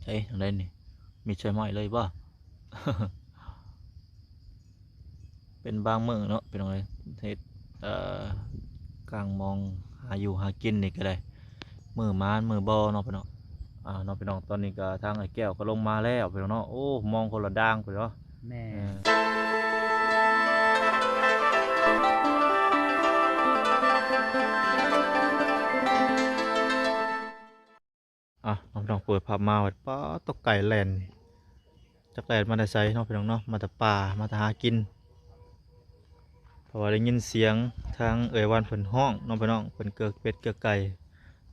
ໃສ ທາງໃດນີ້ ມີດໃຊ້ໄມ້ເລີຍບໍ່? ເປັນບາງມື້ເນາະ ພີ່ນ້ອງເອີຍ ເຮັດ ເອີ ກາງມອງຫາຢູ່ຫາກິນນີ້ກໍໄດ້ ມື້ໝານມື້ບໍ່ເນາະ ພີ່ນ້ອງ. ອ່າ ເນາະ ພີ່ນ້ອງ ຕອນນີ້ກໍທາງອ້າຍແກ້ວກໍລົງມາແລ້ວ ພີ່ນ້ອງເນາະ. ໂອ້ ມອງຄົນລະດ່າງ ພີ່ນ້ອງເນາະ. ແມ່ນ ເອີ ອ່ະ ນ້ອງໆ ເປີດພາບມາ ປາດ ຕົກໄກ່ແລ່ນ ຈັກແລ່ນມາແຕ່ໃສເນາະ ພີ່ນ້ອງເນາະ. ມາແຕ່ປ່າ ມາແຕ່ຫາກິນ ເພາະວ່າໄດ້ຍິນສຽງທາງເອື້ອຍວັນເພິ່ນຮ້ອງເນາະ ພີ່ນ້ອງ ເພິ່ນເກືອກເປັດເກືອກໄກ່.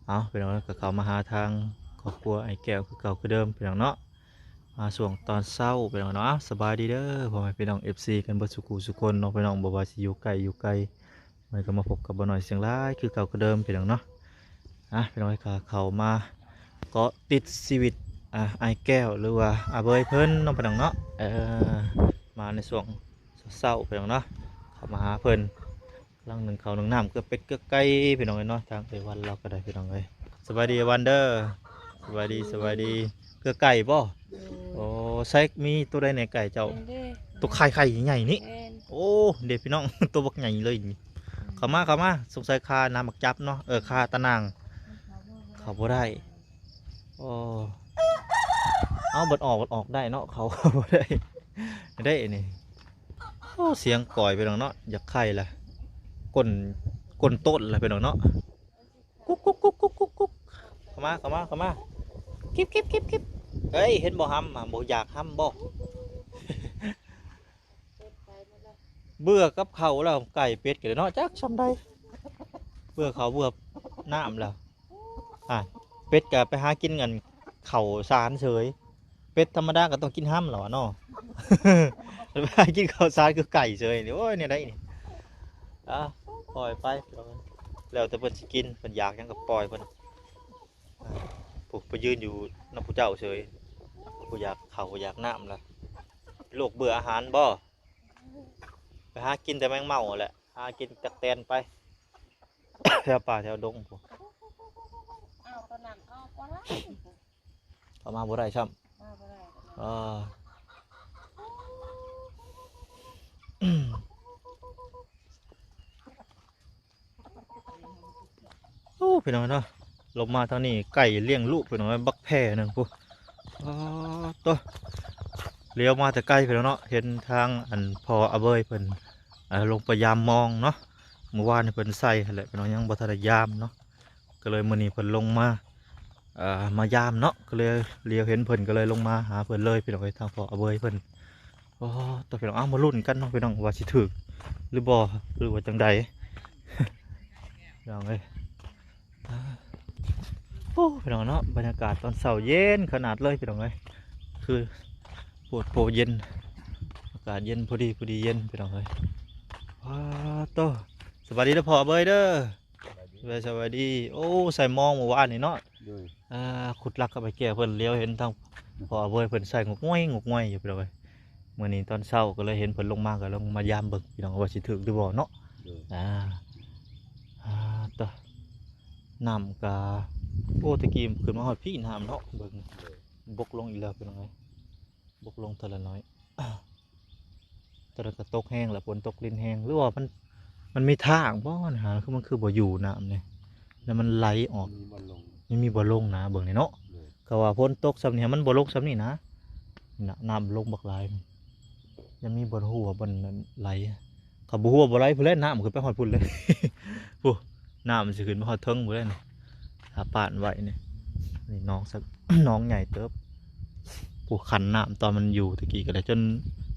ເອົາ ພີ່ນ້ອງ ກໍເຂົ້າມາຫາທາງຄອບຄົວອ້າຍແກ້ວຄືເກົ່າຄືເດີມ ພີ່ນ້ອງເນາະ. ມາຊ່ວງຕອນເຊົ້າ ພີ່ນ້ອງເນາະ. ເອົາ ສະບາຍດີເດີ ພໍ່ແມ່ພີ່ນ້ອງ ເອັຟຊີ ກັນເບິດສູ່ຄູ່ສູ່ຄົນເນາະ ພີ່ນ້ອງ ບໍ່ວ່າຊິຢູ່ໃກ້ຢູ່ໄກ. ມື້ນີ້ກໍມາພົບກັບບ່າວນ້ອຍຊຽງລາຍຄືເກົ່າຄືເດີມ ພີ່ນ້ອງເນາະ. ອ່ະ ພີ່ນ້ອງ ກໍເຂົ້າມາເກາະຕິດຊີວິດ ອ່າ ອ້າຍແກ້ວ ຫຼືວ່າອາເບີຍເພິ່ນເນາະ ພີ່ນ້ອງເນາະ. ເອີ ມາໃນຊ່ວງເຊົ້າໆ ພີ່ນ້ອງເນາະ ເຂົ້າມາຫາເພິ່ນ ກຳລັງໜຶ້ງເຂົ້າໜຶ້ງນ້ຳ ເກືອເປັດເກືອໄກ່ ພີ່ນ້ອງເອີຍເນາະ. ທາງເອື້ອຍວັນລາວກໍໄດ້ ພີ່ນ້ອງເອີຍ. ສະບາຍດີ ວັນເດີ ສະບາຍດີ ສະບາຍດີ. ເກືອໄກ່ບໍ່? ໂດຍ ໂອ້ ໃສ ມີຕົວໃດແດ່ໄກ່ເຈົ້າ? ໂຕໄຂ່ໆ ໃຫຍ່ໆ ນີ້. ແມ່ນ ໂອ້ ເດພີ່ນ້ອງ ໂຕບັກໃຫຍ່ເລີຍນີ້. ເຂົ້າມາ ເຂົ້າມາ ສົງໄສຄານ້ຳໝາກຈັບເນາະ ເອີ ຄາຕາໜ່າງ ເຂົ້າບໍ່ໄດ້. ໂອ້ ເອົາ ເບິດອອກ ເບິດອອກໄດ້ເນາະ ເຂົ້າບໍ່ໄດ້ ໄດ້ນີ້. ໂອ້ ສຽງກ້ອຍ ພີ່ນ້ອງເນາະ ຢາກໄຂ່ລະ ກົ້ນ ກົ້ນໂຕນລະ ພີ່ນ້ອງເນາະ. ກຸກໆໆໆໆ ເຂົ້າມາ ເຂົ້າມາ ເຂົ້າມາ ກິບໆໆໆ. ເອີຍ ເຫັນບໍ່ ຮຳ ບໍ່ຢາກຮຳບໍ່? ເບື່ອກັບເຂົ້າແລ້ວ ໄກ່ເປັດກໍໄດ້ເນາະ ຈັກຊ່ຳໃດ ເບື່ອເຂົ້າເບື່ອນ້ຳແລ້ວ. ອ່າ ເປັດກໍໄປຫາກິນອັນເຂົ້າສານເສີຍ ເປັດທຳມະດາກໍຕ້ອງກິນຮຳແລ້ວເນາະ ໄປຫາກິນເຂົ້າສານຄືໄກ່ເສີຍນີ້. ໂອ້ຍ ແນວໃດນີ້? ອ່າ ປ່ອຍໄປ ແລ້ວແຕ່ເພິ່ນຊິກິນ ເພິ່ນຢາກຫຍັງກໍປ່ອຍເພິ່ນ. ອ່າ ຜູ້ໄປຢືນຢູ່ນຳຜູ້ເຈົ້າເສີຍ ບໍ່ຢາກເຂົ້າ ບໍ່ຢາກນ້ຳລະ ໂລກເບື່ອອາຫານບໍ່? ໄປຫາກິນແຕ່ແມງເມົາຫັ້ນແຫຼະ ຫາກິນຕັກແຕນໄປ ແຖວປ່າແຖວດົງພຸ້ນ. ເອົາ ຕອນນັ້ນເອົາບໍ່ໄດ້ ເຂົ້າມາບໍ່ໄດ້ຊ້ຳ ມາບໍ່ໄດ້. ເອີ ໂອ້ ພີ່ນ້ອງເນາະ ລົງມາທາງນີ້ໄກ່ລ້ຽງລູກ ພີ່ນ້ອງເອີຍ ບັກແຜ່ໜຶ່ງພຸ້ນ. ອໍ ໂຕ ລ້ຽວມາແຕ່ໄກ ພີ່ນ້ອງເນາະ ເຫັນທາງອັນພໍ່ອາເບີຍເພິ່ນ ເອີ ລົງໄປຢາມມອງເນາະ. ມື້ວານນີ້ເພິ່ນໃສ່ຫັ້ນແຫຼະ ພີ່ນ້ອງ ຍັງບໍ່ທັນໄດ້ຢາມເນາະ ກໍເລີຍມື້ນີ້ເພິ່ນລົງມາ ເອີ ມາຢາມເນາະ ກໍເລີຍຫຼຽວເຫັນເພິ່ນ ກໍເລີຍລົງມາຫາເພິ່ນເລີຍ ພີ່ນ້ອງເອີຍ ທາງພໍ່ອາເບີຍເພິ່ນ. ໂອ້ ໂຕ ພີ່ນ້ອງ ເອົາ ມາລຸ້ນກັນເນາະ ພີ່ນ້ອງ ວ່າຊິຖືກຫຼືບໍ່ ຫຼືວ່າຈັ່ງໃດ ພີ່ນ້ອງເອີຍ. ໂອ້ ພີ່ນ້ອງເນາະ ບັນຍາກາດຕອນເຊົ້າເຢັນຂະໜາດເລີຍ ພີ່ນ້ອງເອີຍ ຄືໂພດໂພເຢັນ ອາກາດເຢັນພໍດີ ພໍດີເຢັນ ພີ່ນ້ອງເອີຍ. ວ້າໂຕ ສະບາຍດີເດີພໍ່ເບີຍເດີ. ສະບາຍ ສະບາຍດີ. ໂອ້ ໃສ່ມອງມື້ວານນີ້ເນາະ. ໂດຍ ອ່າ ຂຸດລັກກັບໄອ້ແກ້ວເພິ່ນ ຫຼຽວເຫັນທາງພໍ່ເບີຍເພິ່ນໃສ່ງຸກງວຍ ງຸກງວຍຢູ່ ພີ່ນ້ອງເອີຍ. ມື້ນີ້ຕອນເຊົ້າກໍເລີຍເຫັນເພິ່ນລົງມາ ກໍລົງມາຢາມເບິ່ງ ພີ່ນ້ອງ ວ່າຊິຖືກຫຼືບໍ່ເນາະ. ໂດຍ ອ່າ ອ່າ ຕະ ນ້ຳກະ ໂອ້ ແຕ່ກີ້ຂຶ້ນມາຮອດພີ້ນ້ຳເນາະ ເບິ່ງ ໂດຍ ບົກລົງອີກແລ້ວ ພີ່ນ້ອງເອີຍ. ບົກລົງເທື່ອລະໜ້ອຍ ແຕ່ກໍຕົກແຮງລະ ຝົນຕົກລິນແຮງ ຫຼືວ່າມັນ ມັນມີທາງບໍ່ນະ ຄືມັນຄືບໍ່ຢູ່ນ້ຳນີ້ ແລ້ວມັນໄຫຼອອກ ມັນມີບ່ອນລົງ ມັນມີບ່ອນລົງນະ ເບິ່ງນີ້ເນາະ. ໂດຍ ກໍວ່າຝົນຕົກຊ່ຳນີ້ ໃຫ້ມັນບໍ່ລົງຊ່ຳນີ້ນະ ນີ້ນະ ນ້ຳລົງບັກຫຼາຍ ຍັງມີບ່ອນຮົ່ວ ບ່ອນນັ້ນໄຫຼ. ຄັນບໍ່ຮົ່ວບໍ່ໄຫຼພຸ້ນແຫຼະ ນ້ຳຂຶ້ນໄປຮອດພຸ້ນເລີຍ ພຸ້ນ ນ້ຳມັນຊິຂຶ້ນມາຮອດເທິງພຸ້ນແຫຼະນີ້ ຖ້າປ້ານໄວ້ນີ້. ນີ້ໜອງ ໜອງໃຫຍ່ເຕີບ ຜູ້ຂັนน้ำ ตอนมันอยู่ตะกี้ก็ได้ จน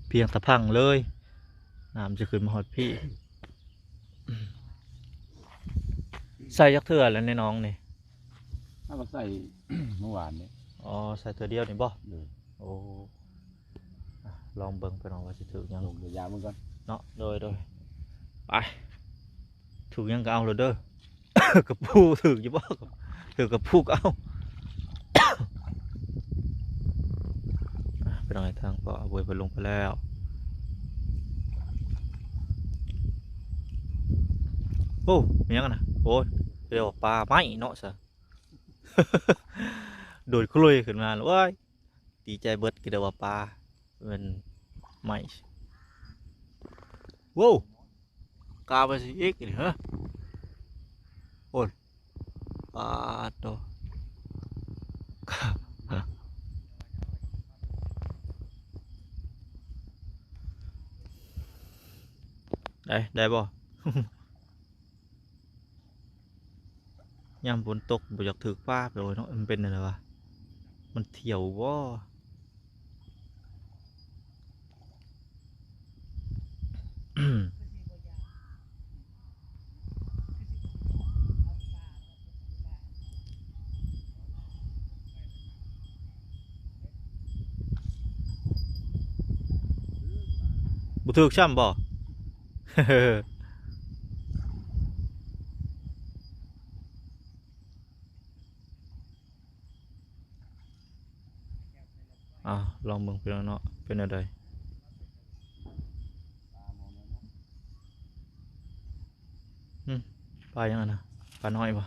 เพียงตะพั่งเลย น้ำจะขึ้นมาฮอดพี้ ใส่จักเทื่อแล้วในหนองนี่ เอาก็ใส่ เมื่อวานนี้ อ๋อ ใส่เทื่อเดียวนี่บ่ โดย โอ้ อ่ะ ลองเบิ่งไปน้องว่าสิถืกหยัง ลงเดี๋ยวยามมันก่อน เนาะ โดย โดย ไป ถืกหยังก็เอาโลดเด้อ กะปูถืกอยู่บ่ ถืกกะปูก็เอา อ่ะ ไปน้อง ทางพ่ออำนวยเพิ่นลงไปแล้ว โอ้ มีหยังนะ โอ้ย เรียกว่าป่าไม้เนาะซะ ໂດດໂຄຣຍຂຶ້ນມາ ໂອ້ຍ ດີໃຈເບິດ ຄິດວ່າປາ ແມ່ນໄມ້ ໂວ້ວ ກາໄປຊິອີກນີ້ ຮະ ໂອ້ຍ ປາດໂທ້ ໄດ້ ໄດ້ບໍ່? ຍາມຝົນຕົກບໍ່ຢາກຖືກປາ ໂອ້ຍເນາະ ມັນເປັນແນວໃດວະ? ມັນທ່ຽວບໍ່? ບໍ່ຖືກຊ້ຳບໍ່? ອ່າ ລອງເບິ່ງພີ່ນ້ອງເນາະ ເປັນແນວໃດ? ຫື ປາຫຍັງຫັ້ນນະ? ປານ້ອຍບໍ່?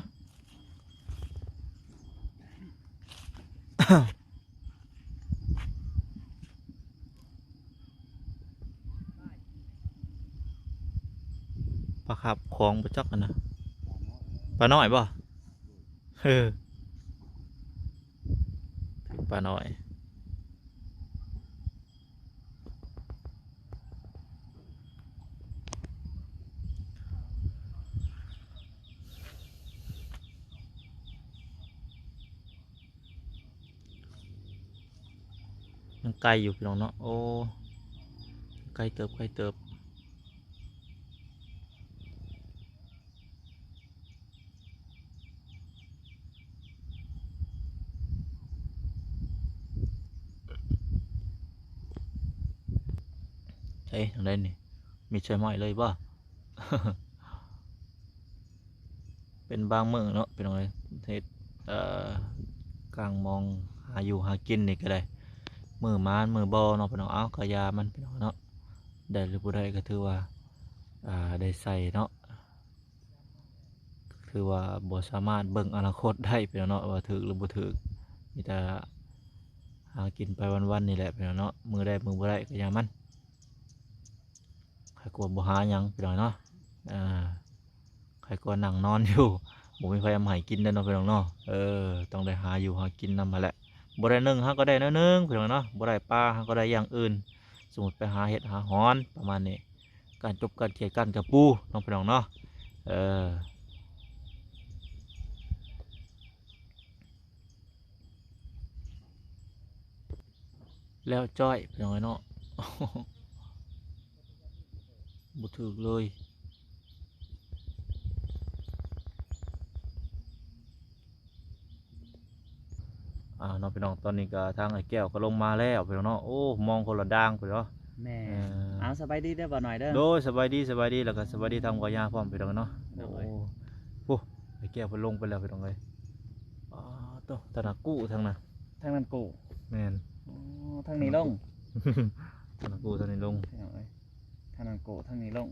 ປາຄາບຂອງບໍ່ຈັກຫັ້ນນະ ປານ້ອຍບໍ່? ເອີ ຖືກປານ້ອຍ. ຍັງໄກຢູ່ພີ່ນ້ອງເນາະ ໂອ້ ໄກເຕີບ ໄກເຕີບ. ເອີ ທາງໃດນີ້ ມີໄຊໄມ້ເລີຍບໍ່? ເປັນບາງມື້ເນາະ ພີ່ນ້ອງເອີຍ ເຮັດ ເອີ ກາງມອງຫາຢູ່ຫາກິນນີ້ກໍໄດ້ ມື້ໝານມື້ບໍ່ເນາະ ພີ່ນ້ອງ. ເອົ້າ ກໍຢ່າມັນ ພີ່ນ້ອງເນາະ ໄດ້ຫຼືບໍ່ໄດ້ກໍຖືວ່າ ອ່າ ໄດ້ໃສ່ເນາະ. ຄືວ່າບໍ່ສາມາດເບິ່ງອະນາຄົດໄດ້ພີ່ນ້ອງເນາະ ວ່າຖືກຫຼືບໍ່ຖືກ ມີແຕ່ຫາກິນໄປວັນໆນີ້ແຫຼະພີ່ນ້ອງເນາະ ມື້ໄດ້ມື້ບໍ່ໄດ້ກໍຢ່າມັນ ໃຄກວ່າບໍ່ຫາຫຍັງພີ່ນ້ອງເນາະ ເອີ ໃຄກວ່ານັ່ງນອນຢູ່ ບໍ່ມີໃຜເອົາມາໃຫ້ກິນເດ້ເນາະພີ່ນ້ອງເນາະ ເອີ ຕ້ອງໄດ້ຫາຢູ່ຫາກິນນຳຫັ້ນແຫຼະ ບໍ່ໄດ້ໜຶ່ງເຮົາກໍໄດ້ແນວໜຶ່ງພີ່ນ້ອງເນາະ ບໍ່ໄດ້ປາເຮົາກໍໄດ້ຢ່າງອື່ນ ສົມມຸດໄປຫາເຫັດຫາຫອນປະມານນີ້ ການຈົບການຂຽດການກະປູເນາະພີ່ນ້ອງເນາະ ເອີ ແລ້ວຈ້ອຍພີ່ນ້ອງເນາະ ບໍ່ຖືກເລີຍ. ອ່າ ເນາະພີ່ນ້ອງ ຕອນນີ້ກໍທາງອ້າຍແກ້ວກໍລົງມາແລ້ວພີ່ນ້ອງເນາະ ໂອ້ ມອງຄົນລະດ້າງພຸ້ນເນາະ ແມ່ນ ເອີ ເອົາ ສະບາຍດີເດີບ່າວນ້ອຍເດີ ໂດຍ ສະບາຍດີ ສະບາຍດີ ແລ້ວກໍສະບາຍດີທາງບ່າວຍາພ້ອມພີ່ນ້ອງເນາະ ໂດຍ ໂອ້ ໂອ້ ອ້າຍແກ້ວເພິ່ນລົງໄປແລ້ວພີ່ນ້ອງເອີຍ ປາດໂທ້ ທາງນັ້ນກູ້ ທາງນັ້ນ ທາງນັ້ນກູ້ ແມ່ນ ອໍ ທາງນີ້ລົງ ທາງນັ້ນກູ້ ທາງນີ້ລົງ ພີ່ນ້ອງເອີຍ ທາງນັ້ນກູ້ ທາງນີ້ລົງ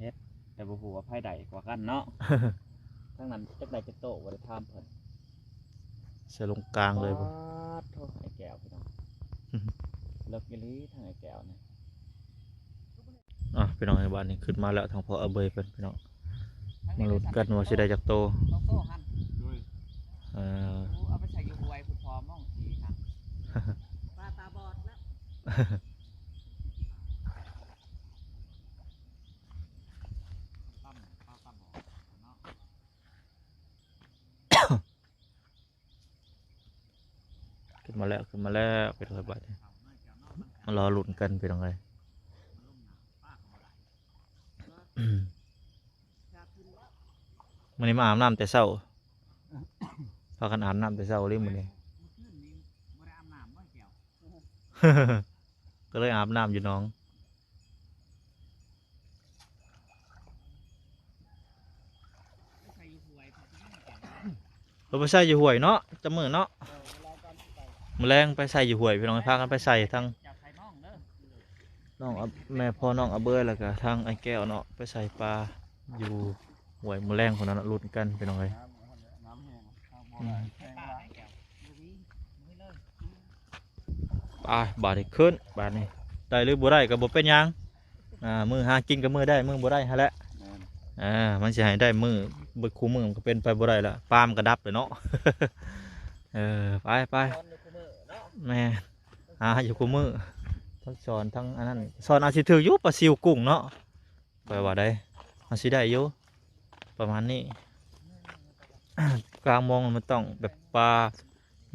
ເຮັດ ແຕ່ບໍ່ຮູ້ວ່າໃຜໄດ້ກວ່າກັນເນາະ ທາງນັ້ນຈັກໄດ້ຈັກໂຕ ບໍ່ໄດ້ຖາມເພິ່ນ ໃສ່ລົງກາງເລີຍບໍ່ ປາດໂທ້ ອ້າຍແກ້ວພີ່ນ້ອງ ເລິກອີ່ຫຼີທາງອ້າຍແກ້ວນີ້ ອ່ະ ພີ່ນ້ອງເອີຍ ບາດນີ້ຂຶ້ນມາແລ້ວ ທາງພໍ່ອາເບີຍເພິ່ນ ພີ່ນ້ອງ ມາລຸ້ນກັນວ່າຊິໄດ້ຈັກໂຕ ສອງໂຕຫັ້ນ ໂດຍ ເອີ ໂອ້ ເອົາໄປໃສ່ຢູ່ຫ້ວຍພຸ້ນ ພໍ່ມອງຂີ້ຫັ້ນ ປາຕາບອດແລ້ວ ປາ ປາຕາບອດເນາະ. ຂຶ້ນມາແລ້ວ ຂຶ້ນມາແລ້ວ ພີ່ນ້ອງເອີຍ ບາດນີ້ມາລໍລຸ້ນກັນ ພີ່ນ້ອງເອີຍ ມື້ນີ້ມາອາບນ້ຳແຕ່ເຊົ້າ ພາກັນອາບນ້ຳແຕ່ເຊົ້າເລີຍມື້ນີ້ ກໍເລີຍອາບນ້ຳຢູ່ໜອງ. ເອົາໄປໃສ່ຢູ່ຫ້ວຍເນາະ ຈັກມື້ເນາະ ມື້ແລງໄປໃສ່ຢູ່ຫ້ວຍ ພີ່ນ້ອງ ພາກັນໄປໃສ່ ທັງນ້ອງ ແມ່ພໍ່ນ້ອງອາເບີຍ ແລ້ວກະທັງອ້າຍແກ້ວເນາະ ໄປໃສ່ປາຢູ່ຫ້ວຍ ມື້ແລງພຸ້ນນະ ລຸ້ນກັນ ພີ່ນ້ອງເອີຍ. ອືມ. ໄປ ບາດນີ້ຂຶ້ນ ບາດນີ້ ໄດ້ຫຼືບໍ່ໄດ້ກໍບໍ່ເປັນຫຍັງ ອ່າ ມື້ຫາກິນກໍມື້ໄດ້ມື້ບໍ່ໄດ້ຫັ້ນແຫຼະ ແມ່ນ ອ່າ ມັນຊິໃຫ້ໄດ້ມື້ ເບິດຄູ່ມື້ມັນກໍເປັນໄປບໍ່ໄດ້ລະ ປາມັນກໍດັບແລ້ວເນາະ ເອີ ໄປໆ ສອນຢູ່ຄູ່ມື້ເນາະ ແມ່ນ ຫາຢູ່ຄູ່ມື້ ທັງສອນທັງອັນນັ້ນ ສອນອາດຊິຖືກຢູ່ ປາຊິວ ກຸ້ງເນາະ ຂ້ອຍວ່າໄດ໋ ມັນຊິໄດ້ຢູ່ ປະມານນີ້ ກາງມອງມັນຕ້ອງແບບປາ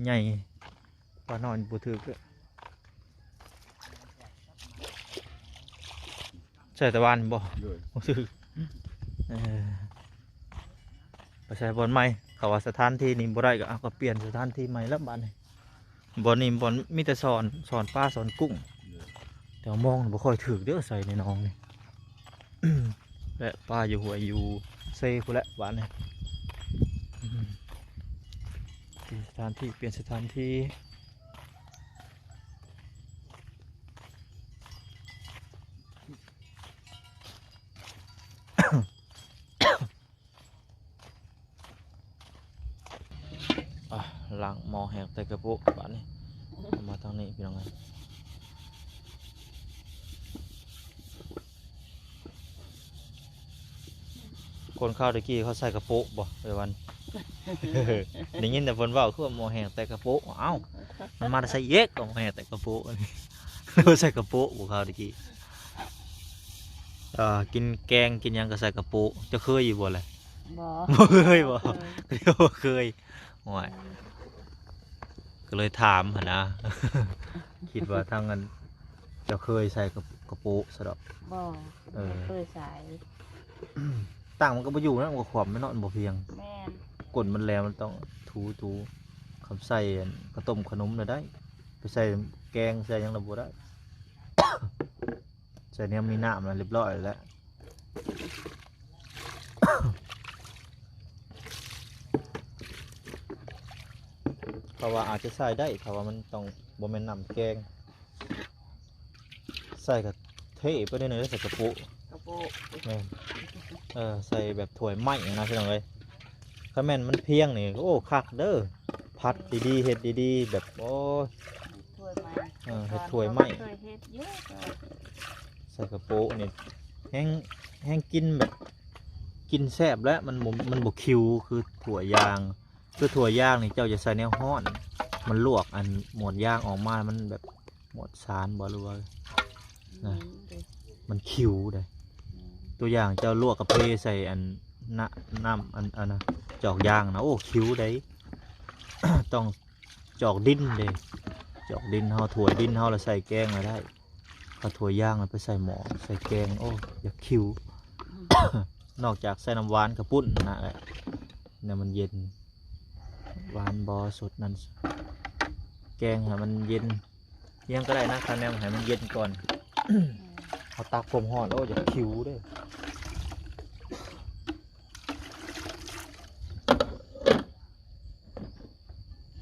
ໃຫຍ່ ປານ້ອຍບໍ່ຖືກເດີ ໃສ່ຕາຫວານບໍ່? ໂດຍ ບໍ່ຖືກ ເອີ ໄປໃສ່ບ່ອນໃໝ່ ເຂົາວ່າສະຖານທີ່ນີ້ບໍ່ໄດ້ ກໍເອົາ ກໍປ່ຽນສະຖານທີ່ໃໝ່ແລ້ວບາດນີ້. ບ່ອນນີ້ບ່ອນມີແຕ່ສອນ ສອນປາສອນກຸ້ງ ແຕ່ວ່າມອງບໍ່ຄ່ອຍຖືກເດີ ໃສ່ໃນໜອງນີ້ ແລະ ປາຢູ່ຫ້ວຍຢູ່ເຊພຸ້ນແຫຼະບາດນີ້ ອືມ ປ່ຽນສະຖານທີ່ ປ່ຽນສະຖານທີ່. ອ່ະ ລ້າງໝໍ້ແຫ້ງໃສ່ກະໂປະບາດນີ້ ເອົາມາທາງນີ້ພີ່ນ້ອງເອີຍ ຄົນຄາວແຕ່ກີ້ເຂົາໃສ່ກະໂປະບໍ່ ເອີຍວັນ? ໄດ້ຍິນແຕ່ເພິ່ນເວົ້າ ຄືວ່າໝໍ້ແຫ້ງແຕ່ກະໂປະ ເອົ້າ ມັນມາແຕ່ໃສອີກ ໝໍ້ແຫ້ງແຕ່ກະໂປະ ໃສ່ກະໂປະບໍ່ ຄາວແຕ່ກີ້ ເອີ ກິນແກງກິນຫຍັງກໍໃສ່ກະໂປະ ເຈົ້າເຄີຍຢູ່ບໍ່ລະ? ບໍ່ ບໍ່ເຄີຍບໍ່? ບໍ່ເຄີຍ ໂອ້ຍ ກໍເລີຍຖາມຫັ້ນນະ ຄິດວ່າທາງອັນ ເຈົ້າເຄີຍໃສ່ກະ ກະໂປະຊະດອກ ບໍ່ ເອີ ບໍ່ເຄີຍໃສ່ ຕັ້ງມັນກໍບໍ່ຢູ່ນະ ມັນກໍຂວ້ຳແມ່ນເນາະ ມັນບໍ່ພຽງ ແມ່ນ ກົ້ນມັນແຫຼມ ມັນຕ້ອງຖູໆ ຄັນໃສ່ອັນ ເຂົ້າຕົ້ມເຂົ້າໜົມນະໄດ້ ໄປໃສ່ແກງໃສ່ຫຍັງລະບໍ່ໄດ້. ໃສ່ແນວມີນ້ຳລະຮຽບຮ້ອຍແລ້ວ ເຂົາວ່າອາດຈະໃສ່ໄດ້ ເຂົາວ່າມັນຕ້ອງ ບໍ່ແມ່ນນ້ຳແກງ ໃສ່ກໍເທໄປໜ້ອຍໜຶ່ງ ໃສ່ກະໂປະ ກະໂປະ ແມ່ນ ເອີ ໃສ່ແບບຖ້ວຍໄມ້ນະພີ່ນ້ອງເອີຍ ຄັນແມ່ນມັນພຽງນີ້ ໂອ້ ຄັກເດີ ຜັດດີໆ ເຮັດດີໆ ແບບ ໂອ້ຍ ຖ້ວຍໄມ້ ເອີ ເຮັດຖ້ວຍໄມ້ ເຄີຍເຮັດຢູ່ ໃສ່ກະໂປະນີ້ ແຮງ ແຮງກິນແບບ ກິນແຊບແຫຼະ ມັນບໍ່ ມັນບໍ່ຂິວຄືຖ້ວຍຢາງ ຄືຖ້ວຍຢາງນີ້ ເຈົ້າຢ່າໃສ່ແນວຮ້ອນ ມັນລວກອັນໝວດຢາງອອກມາ ມັນແບບໝວດສານບໍ່ ຫຼືວ່າ ອືມ ນະ ເດ້ ມັນຂິວເດ້ ອືມ ຕົວຢ່າງເຈົ້າລວກກາເຟໃສ່ອັນ ນ້ຳ ນ້ຳອັນ ອັນນະ ຈອກຢາງນະ ໂອ້ ຂິວເດ້ ຕ້ອງ ຈອກດິນເດ້ ຈອກດິນເຮົາ ຖ້ວຍດິນເຮົາລະໃສ່ແກງລະໄດ້ ເອົາຖ້ວຍຢາງລະໄປໃສ່ໝໍ້ ໃສ່ແກງ ໂອ້ ຢາກຂິວ ນອກຈາກໃສ່ນ້ຳຫວານກະປຸ້ນຫັ້ນນະ ແລ້ວມັນເຢັນ ຫວານບໍ່ ສົດນັ້ນ ແກງໃຫ້ມັນເຢັນ ຫຍັງກໍໄດ້ນະ ຄັນແນວໃຫ້ມັນເຢັນກ່ອນ ເຮົາຕັກຄວາມຮ້ອນ ໂອ້ ຢາກຂິວເດ້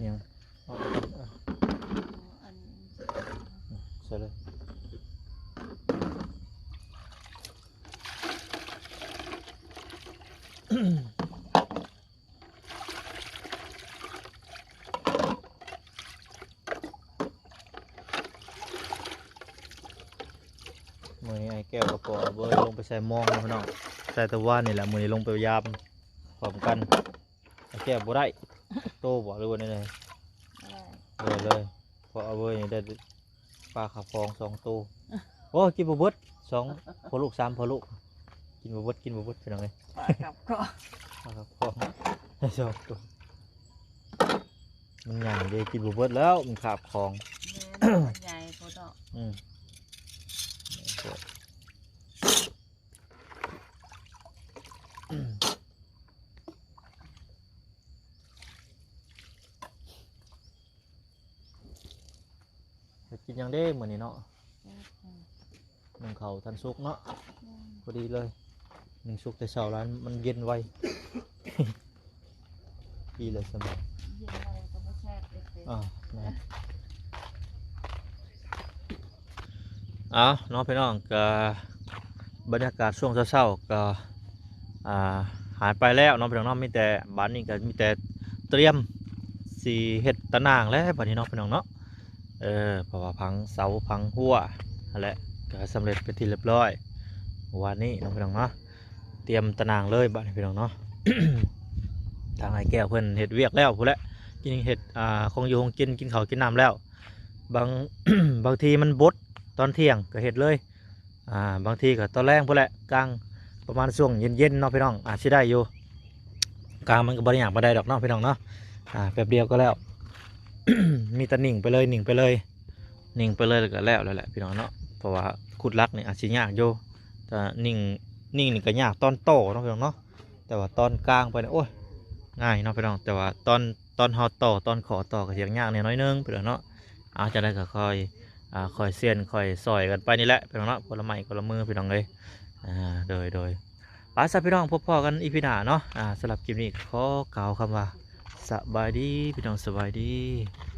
ຫຍັງ ເອົາໄປກ່ອນ ເອີ ອັນ ໃສ່ເລີຍ ມື້ນີ້ອ້າຍແກ້ວກໍພໍເບີລົງໄປໃສ່ມອງເນາະພີ່ນ້ອງ ໃສ່ແຕ່ວານນີ້ແຫຼະ ມື້ນີ້ລົງໄປຢາມພ້ອມກັນ. ແກ້ວບໍ່ໄດ້ໂຕບໍ່ ຫຼືວ່າແນວໃດ? ບໍ່ໄດ້ ເອີ ເລີຍ ເພາະເອົາເວີຍນີ້ໄດ້ປາຂາບຂອງສອງໂຕ. ໂອ້ ກິນບໍ່ເບິດ ສອງພໍ່ລູກ ສາມພໍ່ລູກ ກິນບໍ່ເບິດ ກິນບໍ່ເບິດ ພີ່ນ້ອງເອີຍ. ປາຂາບຂອງ ປາຂາບຂອງໄດ້ສອງໂຕ ມັນໃຫຍ່ເດ້ ກິນບໍ່ເບິດແລ້ວ ມັນຂາບຂອງ. ແມ່ນ ມັນໃຫຍ່ໂພດເນາະ. ອືມ ໃຫຍ່ໂພດ. ຢາກກິນຫຍັງເດ້ມື້ນີ້ເນາະ? ໜຶ້ງເຂົ້າທັນສຸກເນາະ. ອືມ ພໍດີເລີຍ ໜຶ້ງສຸກແຕ່ເຊົ້າລະ ມັນເຢັນໄວ. ດີເລີຍຊັ້ນ ເຢັນໄວກໍບໍ່ແຊບເດ້. ອ່າ ແມ່ນ. ເອົາເນາະພີ່ນ້ອງ ກະບັນຍາກາດຊ່ວງເຊົ້າໆ ກະ ອ່າ ຫາຍໄປແລ້ວເນາະພີ່ນ້ອງເນາະ. ມີແຕ່ ບາດນີ້ກະມີແຕ່ຕຽມຊິເຮັດຕາໜ່າງແລ້ວບາດນີ້ເນາະພີ່ນ້ອງເນາະ. ເອີ ເພາະວ່າພັງເສົາພັງຮົ້ວຫັ້ນແຫຼະ ກໍສຳເລັດເປັນທີ່ຮຽບຮ້ອຍ ວານນີ້ເນາະພີ່ນ້ອງເນາະ. ຕຽມຕາໜ່າງເລີຍບາດນີ້ພີ່ນ້ອງເນາະ. ທາງອ້າຍແກ້ວເພິ່ນເຮັດວຽກແລ້ວພຸ້ນແຫຼະ ກິນເຮັດ ອ່າ ຂອງຢູ່ຂອງກິນ ກິນເຂົ້າກິນນ້ຳແລ້ວ. ບາງ ບາງທີມັນບົດຕອນທ່ຽງກໍເຮັດເລີຍ ອ່າ ບາງທີກໍຕອນແລງພຸ້ນແຫຼະ ກາງປະມານຊ່ວງເຢັນໆເນາະພີ່ນ້ອງ ອາດຊິໄດ້ຢູ່. ກາງມັນກໍບໍ່ໄດ້ຍາກປານໃດດອກເນາະພີ່ນ້ອງເນາະ ອ່າ ແປັບດຽວກໍແລ້ວ ມີແຕ່ໜິ່ງໄປເລີຍ ໜິ່ງໄປເລີຍ ໜິ່ງໄປເລີຍ ແລ້ວກໍແລ້ວແລ້ວແຫຼະພີ່ນ້ອງເນາະ. ເພາະວ່າຂຸດຫຼັກນີ້ອາດຊິຍາກຢູ່ ແຕ່ໜິ່ງ ໜິ່ງນີ້ກໍຍາກຕອນຕໍ່ເນາະພີ່ນ້ອງເນາະ ແຕ່ວ່າຕອນກາງໄປນີ້ ໂອ້ຍ ງ່າຍເນາະພີ່ນ້ອງ. ແຕ່ວ່າຕອນ ຕອນເຮົາຕໍ່ ຕອນຂໍຕໍ່ກໍຊິຍາກແດ່ໜ້ອຍໜຶ່ງພີ່ນ້ອງເນາະ. ເອົາ ຈັ່ງໃດກໍຄ່ອຍ ອ່າ ຄ່ອຍເຊັນຄ່ອຍຊ່ອຍກັນໄປນີ້ແຫຼະພີ່ນ້ອງເນາະ ຄົນລະໄມ້ຄົນລະມືພີ່ນ້ອງເອີຍ. ອ່າ ໂດຍ ໂດຍ ໄປຊະພີ່ນ້ອງ ພົບພໍ້ກັນອີພີໜ້າເນາະ. ອ່າ ສຳລັບຄລິບນີ້ຂໍກ່າວຄຳວ່າ ສະບາຍດີພີ່ນ້ອງ ສະບາຍດີ.